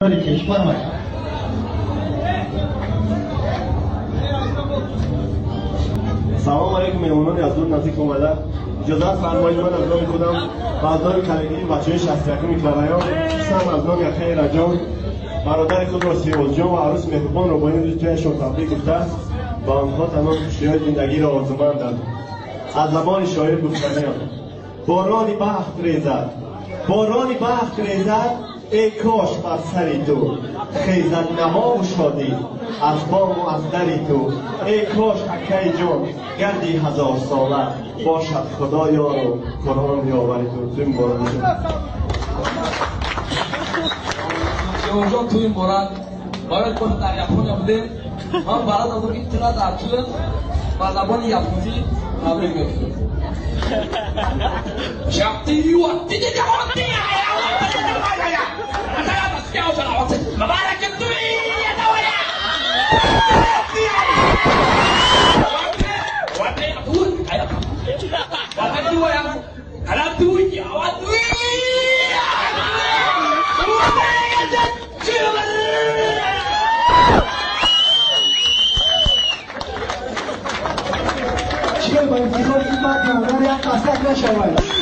Фармоед. Салом алейкум, меҳмонони аз дур наздик омада. Иҷозат фармоед, ман аз номи худам ва аз номи коллективи бачаҳои 61 микрорайон, хусусан аз номи акаи Раҷон, бародари худро Сиёзҷон ва арӯси меҳрубонро бо ин рӯзи тӯяшон табрик гуфта, ба онҳо тамоми хушиҳои зиндагиро орзумандам. Аз забони шоир гуфтаниям: борони бахт резад, борони бахт резад, эй кош бар сари ту хезад навову шодӣ аз бому аз дари ту. Эй кош, акаи ҷон, гарди ҳазорсола бошад Худо ёру Қуръон ёвари ту. Тӯй муборак бошад. Сиёзҷон, тӯй муборак. Барои кор дар Япония будем, ман барад додам, ки тура дар тӯ ба забони японӣ табрик мекунам. Чӣ ба ифтихори ин марди модар як қасак нашавад.